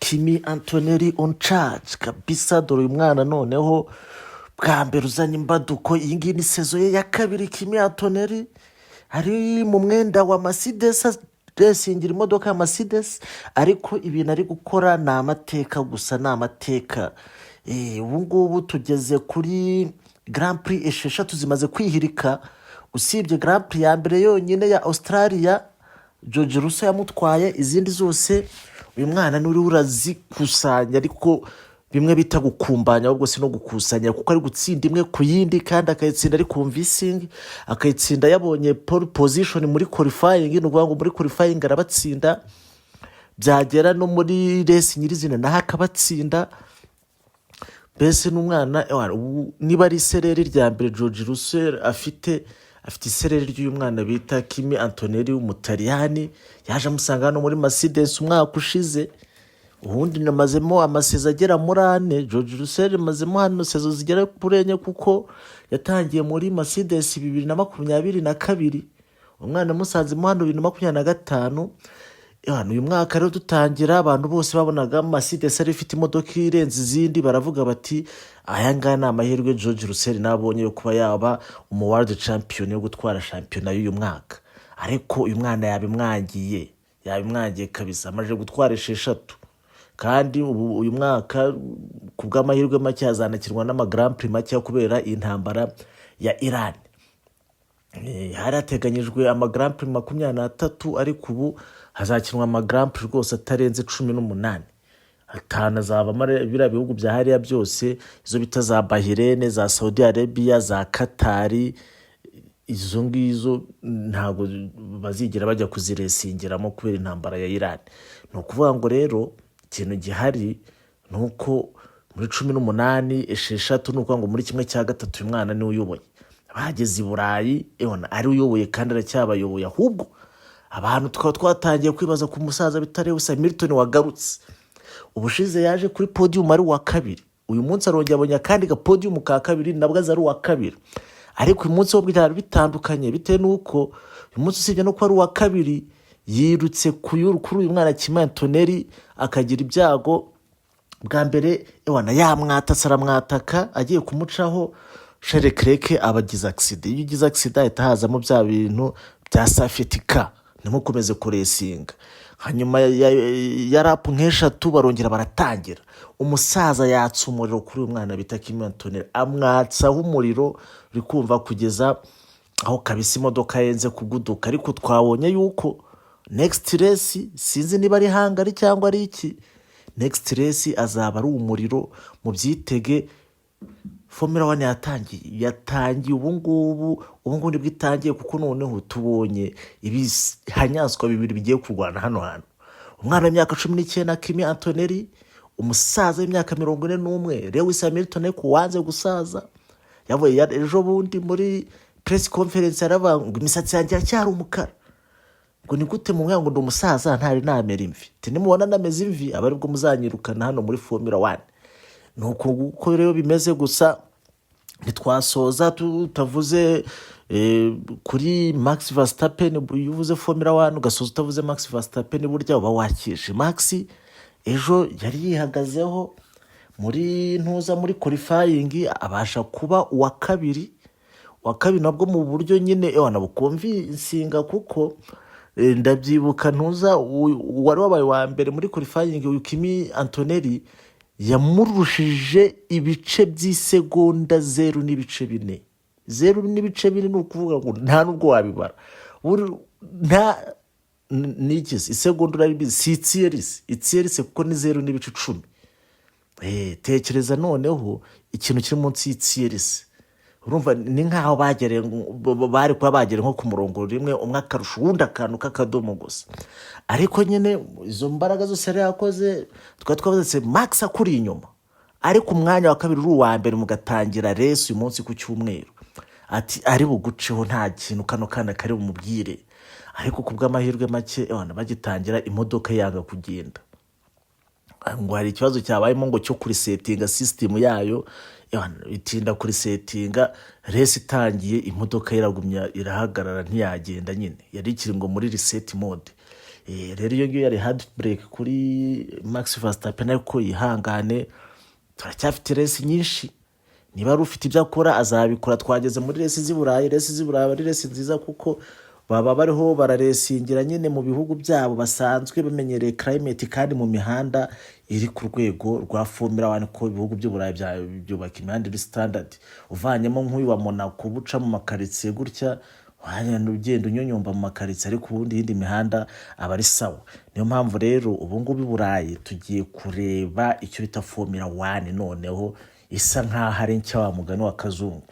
Kimi Antonelli on charge kabisa. Dore uyu mwana noneho bwa mbere uzanye imbaduko. Iyi ngiyi ni saison ye ya kabiri. Kimi Antonelli ari mu mwenda wa Mercedes, resingira imodoka ya Mercedes, ariko ibintu ari gukora ni amateka gusa, ni amateka. Ubu ngubu tugeze kuri Grand Prix esheshatu zimaze kwihirika, usibye Grand Prix ya mbere yonyine ya Australia George Russell yamutwaye. Izindi zose uyu mwana niwe urazikusanya, ariko bimwe bita gukumbanya, ahubwo si no gukusanya, kuko ari gutsinda imwe ku yindi kandi akayitsinda ari convincing, akayitsinda yabonye pole position muri qualifying. Ni ukuvuga ngo muri qualifying arabatsinda, byagera no muri race nyirizina naho akabatsinda. Mbese n'umwana ubu niba ari isereri rya mbere George Russell afite, afite isereri ry'uyu mwana bita Kimi Antonelli w'Umutaliyani. Yaje amusanga hano muri Mercedes umwaka ushize. Ubundi namazemo ama saison agera muri ane. George Russell amazemo hano saison zigera kuri enye, kuko yatangiye muri Mercedes 2022. Umwana amusanzemo hano 2025. Uyu mwaka rero dutangira, abantu bose babonaga Mercedes ari ifite imodoka irenze izindi, baravuga bati: "Aya ngaya ni amahirwe George Russell nabonye yo kuba yaba umu world champion, yo gutwara shampiyona y'uyu mwaka." Ariko uyu mwana yabimwangiye, yabimwangiye kabisa. Amaze gutwara esheshatu, kandi ubu uyu mwaka ku bw'amahirwe make hazanakinwa n'ama Grand Prix make kubera intambara ya Iran. Hari hateganyijwe ama Grand Prix 23, ariko ubu hazakinwa ama Grand Prix rwose atarenze 18. Atanu azabamo biriya bihugu bya hariya byose, izo bita za Bahrain, za Saudi Arabia, za Katari. Izo ngizo ntabwo bazigera bajya kuziresingiramo kubera intambara ya Iran. Ni ukuvuga ngo rero ikintu gihari ni uko muri 18, esheshatu, ni ukuvuga ngo muri kimwe cya gatatu uyu mwana niwe uyoboye. Bageze i Burayi, ebona ari uyoboye kandi aracyabayoboye. Ahubwo abantu tukaba twatangiye kwibaza ku musaza bita Lewis Hamilton wagarutse. Ubushize yaje kuri podium ari uwa kabiri, uyu munsi arongera abonye akandi ga podium ka kabiri, nabwo aza ari uwa kabiri. Ariko uyu munsi wo byari bitandukanye, bitewe n'uko uyu munsi usibye no kuba ari uwa kabiri, yirutse kuri uyu mwana Kimi Antonelli, akagira ibyago bwa mbere. Ewana yamwatatse, aramwataka, agiye kumucaho, Charles Leclerc aba agize accident. Iyo ugize accident hahita hazamo bya bintu bya safety car, ntimukomeze kuresinga. Hanyuma ya lap nk'eshatu barongera baratangira. Umusaza yatsa umuriro kuri uyu mwana bita Kimi Antonelli, amwatsaho umuriro uri kumva kugeza aho kabisa imodoka yenze kuguduka. Ariko twabonye yuko next race, sinzi niba ari Hungary cyangwa ari iki, next race azaba ari umuriro, mu byitege. Formula One yatangiye, yatangiye ubu ngubu, ubu ngubu nibwo itangiye, kuko noneho tubonye ibihanyanswa bibiri bigiye kurwana hano hantu: umwana w'imyaka 19 Kimi Antonelli, umusaza w'imyaka 41 Lewis Hamilton. Ariko wanze gusaza, yavuye ejo bundi muri press conference yaravuga ngo: "Imisatsi yanjye iracyari umukara." Ngo ni gute mu ngo ndi umusaza ntari namera imvi? Ati: "Nimubona nameze imvi aba aribwo muzanyirukana hano muri Formula One." Ni uko uko rero bimeze. Gusa ntitwasoza tutavuze kuri Max Verstappen. Iyo uvuze Formula One ugasoza utavuze Max Verstappen, burya uba wakishe. Max ejo yari yihagazeho muri ntuza, muri qualifying, abasha kuba uwa kabiri. Uwa kabiri nabwo mu buryo nyine ewana buconvincinga, kuko ndabyibuka ntuza uwari wabaye uwa mbere muri qualifying, uyu Kimi Antonelli, yamurushije ibice by'isegonda 0.4. 0.4 ni ukuvuga ngo nta nubwo wabibara. Nta nigeze isegonda urabizi, si itiyerisi, itiyerisi kuko ni 0.10. Tekereza noneho ikintu kiri munsi y'itiyerisi. Urumva ni nk'aho bagereye, bari kuba bagera nko ku murongo rimwe, umwe akarusha uwundi akantu k'akadomo gusa. Ariko nyine izo mbaraga zose yari yakoze, twari twavuze se Max akuri inyuma, ariko umwanya wa kabiri uri uwa mbere, mugatangira race uyu munsi ku cyumweru, ati ari buguceho, nta kintu kano kana kari bumubwire. Ariko ku bw'amahirwe make, ewana bagitangira imodoka yanga kugenda, ngo hari ikibazo cyabayemo ngo cyo kurisetinga sisitemu yayo. Ewana, itinda kurisetinga, race itangiye imodoka iragumya irahagarara, ntiyagenda nyine, yari ikiri ngo muri reset mode. Rero iyo ngiyo yari heartbreak kuri Max Verstappen, ariko yihangane, turacyafite race nyinshi. Niba ari ufite ibyo akora azabikora. Twageze muri race z'i Burayi. Race z'i Burayi aba ari race nziza kuko baba bariho bararesingira nyine mu bihugu byabo basanzwe bamenyereye climate, kandi mu mihanda iri ku rwego rwa Formula 1, ko ibihugu by'u Burayi byubaka imihanda iri standard, uvanyemo nk'uyu wa Monaco uba uca mu makaritsiye gutya, wagenda ugenda unyonyomba mu makaritsiye, ariko ubundi iyindi mihanda aba ari sawa. Niyo mpamvu rero ubu ngubu i Burayi tugiye kureba icyo bita Formula 1, noneho isa nk'aho ari nshya, wa mugani wa kazungu.